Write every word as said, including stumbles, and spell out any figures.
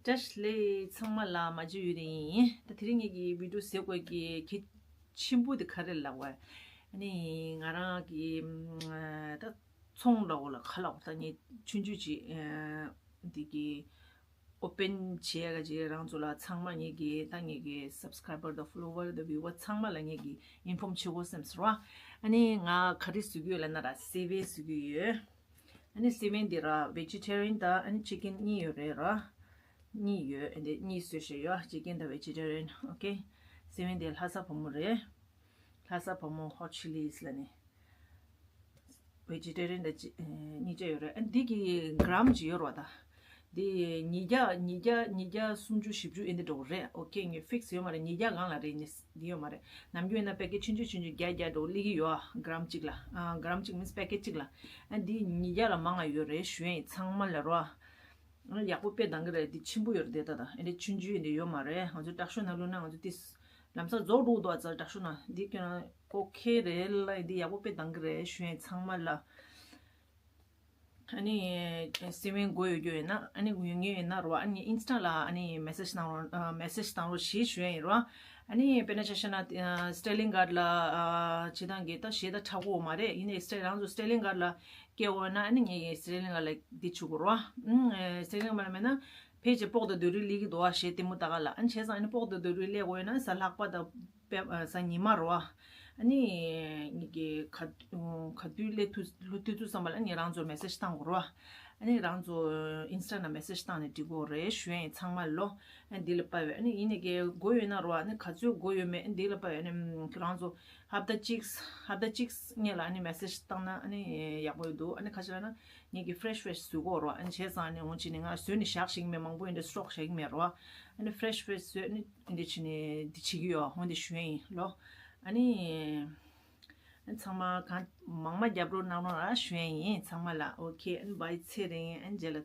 བཀྲ་ཤིས་བདེ་ལེགས། ཚང་མ་ལ་མ་བརྗེད་ཡུན་རིང་ཡིན། ད་དེ་རིང་ངེད་ཀྱི་བི་ཌིའོ་བཟོ་དགོས་ཀྱི་གལ་ཆེན་པོ་དེ་ག་རེ་ལབ་པ། ཨ་ནི་ང་རང་གི་ད་ཚོང་ལ་འོ་ལ་ག་ལ་འོ་ད་ངས་ཆུང་ཆུང་ཅིག་འདི་གི་ཨོ་པན་བྱེད་ཡ་ག་ཅིག་རང་ཚོ་ལ་ཚང་མ་ངེད་ཀྱི་ད་ངེད་ཀྱི་སབ་སི་ཀ་རའི་བར་དང་ཕོ་ལོ་ཝར་དང་བིའུ་ཝར་ཚང་མ་ལ་ངེད་ཀྱི་ཨིན་ཕོམ་བྱེད་དགོས་བསམ་སོང་ར། ཨ་ནི་ང་ག་རེ་བཟོ་གི་ཡོད་ལབ་ན་ར་སི་ཝིང་བཟོ་གི་ཡོད། ཨ་ནི་སི་ཝིང་འདི་ར་བེ་ཇི་ཊེ་རི་ཡན་དང་ཨ་ནི་ཅི་ཀན་གཉིས་ཡོད་རེད་ར། གཉིས་ཡོད། ཨ་འདི་གཉིས་བཟོས་བཞག་ཡོད། ཅི་ཀན་དང་བེ་ཇི་ཊེ་རི་ཡན། ཨོ་ཁེ། སི་ཝིང་འདི་ལྷ་ས་བུ་མོ་རེད། ལྷ་ས་བུ་མོ་ཧོ་ཊི་ཆི་ལིས་ལ་ནི། བེ་ཇི་ཊེ་རི་ཡན་དང་ཅི་ཨ་གཉིས་ཆ་ཡོད་རེད། ཨ་འདི་གི་གྲམ་ཅིག་ཡོད་རེད་བ་ད། འདི་ཉིས་བརྒྱ་ཉིས་བརྒྱ་ཉིས་བརྒྱ་སུམ་ཅུ་བཞི་བཅུ་ཨེ་འདི་འགྲོ་གི་རེད། ཨོ་ཁེ། ངས་ཕིག་སི་ཡོད་མ་རེད། ཉིས་བརྒྱ་སྒང་ལ་རེད། ངས་འདི་ཡོད་མ་རེད། ནམ་རྒྱུན་ཡིན་ན་པེ་ཀེ་ཊི་ཆུང་ཆུང་ཆུང་ཆུང་བརྒྱ་བརྒྱ་འགྲོ་སླེབས་ཀྱི་ཡོད་ཨ། གྲམ་གཅིག་ལ་ཨ། གྲམ་གཅིག་མིན་སི་པེ་ཀེཊ་གཅིག་ལ། ཨ་འདི་ཉིས་བརྒྱ་ལ་མང་ང་ཡོད་རེད་ཞུ་ཡ་ཡིན། ཚང་མ་ལ་རོ། ཨ་ཡག་པོ་དཔེ་འདང་གི་རེད། འདི་ཆེན་པོ་ཡོད་རེད་དེ་ད་ད། ཨ་འདི་ཆུང་ཆུང་ཡིན་དེ་ཡོད་མ་རེད། ང་ཚོ་དྲག་ཤོས་ནང་ལུགས་ན་ང་ཚོ་ཏིས་ལམ་སང་རྫོགས་འགྲོ་འདུག་ཨ། ཙ་དྲག་ཤོས་ན་འདི་ཀྱང་ཨོ་ཁེ་རེད་ལ། འདི་ཡག་པོ་དཔེ་འདང་གི་རེད་ཞུ་ཡ་ཡིན་ཚང་མ་ལ། ཨ་ནི་སི་ཝིང་དགོས་ཡོད་རྒྱུ་ཡིན་ན། ཨ་ནི་ཡོད་ངེས་ཡིན་ན་རོ། ཨ་ནི་ཨིན་སི་ཊ་ལ་ཨ་ནི་མེ་སེ་ཇི་བཏང་རོགས། ཨ་མེ་སེ་ཇི་བཏང་རོགས་ཞེས་ཞུ་ཡ་ཡིན་རོ། ཨ་ནི་དཔེར་ན་ཆ་བཞག་ན་ཨ་སི་ཊེ་ལིང་གྷར་ལ་ཨ་བྱེད་སྟངས་ཀྱི་ད་གཞས་ད་ཧྲག་པོ་མ་རེད། ཡིན་ནའི་སི་ཊེ་རང་ཚོ་སི་ཊེ་ལིང་གྷར་ལ་སྐྱེལ་འོས་ན་ཨ་ནི་ངས་སི་ཊེ་ལིང་གྷར་ལ་འདི་བྱུག་གོ་རོ། ཨ་སི་ཊེ་ལིང་གྷར་ལ་མེད་ན་ཕལ་ཆེར་སྤོག་དང་རྡོ་རིང་སླེབས་ཀྱི་འདུག་ཨ། གཞས་ལྟད་མོ་ལྟ་ག་ལ། ཨ་ནི་བྱས་ཙང་ཨ་ནི་སྤོག་དང་རྡོ་རིང་སླེབས་འོས་ན་གཟའ་ལྷག་པ་དང་པེ་ཨ་གཟའ་ཉི་མ་རོ། ཨ་ནི་ངེད་ཀྱི་ག་ག་དུས་སླེབས་ཐུབ་སླེབས་ཐུབ་ཐུབ་བསམ་པ་ལ་ཨ་ནི་རང་ཚོར་མེ་སེ་ཇི་བཏང་དགོས་རོ། ཨ་ནི་རང་ཚོ་ཨིན་སི་ཊ་ནང་མེ་སེ་ཇི་བཏང་ནས་འགྲིག་གོ་རེད་ཞུ་ཡ་ཡིན་ཚང་མ་ལོ། ཨ་འདི་ལ་དཔའ་བའི་ཨ་ནི་ཡིན་ནའི་གི་དགོས་ཡོད་ན་རོ། ཨ་ནི་ག་ཚོད་དགོས་ཡོད་མེད་ཨ་འདི་ལ་དཔའ་བའི་ཨ་ནི་རང་ཚོ་ཧབ་ཏ་གཅིག་ཧབ་ཏ་གཅིག་སྔོན་ལ་ཨ་ནི་མེ་སེ་ཇི་བཏང་ན་ཨ་ནི་ཡག་པོ་ཡོད་འདུག་ཨ་ནི་ག་ཅི་ལབ་ན་ངེད་ཀྱི་ཕི་རེ་ཤི་ཕི་རེ་ཤི་བཟོ་གོ་རོ། ཨ་ནི་བྱས་ཙང་ཨ་ནི་འོང་ཕྱིན་ནས་ང་བཟོས་ནས་བཞག་ཤེས་ཀྱི་མེད། མང་པོ་ཡིན་དེ་སི་ཊོག་བྱེད་ཀྱི་མེད་རོ། ཨ་ནི་ཕི་རེ་ཤི་ཕི་རེ་ཤི་བཟོས་ཨ་ནི་འདི་བྱས་ནས་འདི་བྱེད་ཀྱི་ཡོད། འོང་འདི་ཞུ་ཡ་ཡིན་ལོ། ཨ་ནི། ཚང་མ་གང་མང་མང་རྒྱབ་རོགས་གནང་རོགས་ཨ་ཞུ་ཡ་ཡིན་ཚང་མ་ལ། ཨོ་ཁེ། ཨན་བྷའི་ཚེ་རིང་། ཨན་རྗེས་ལ།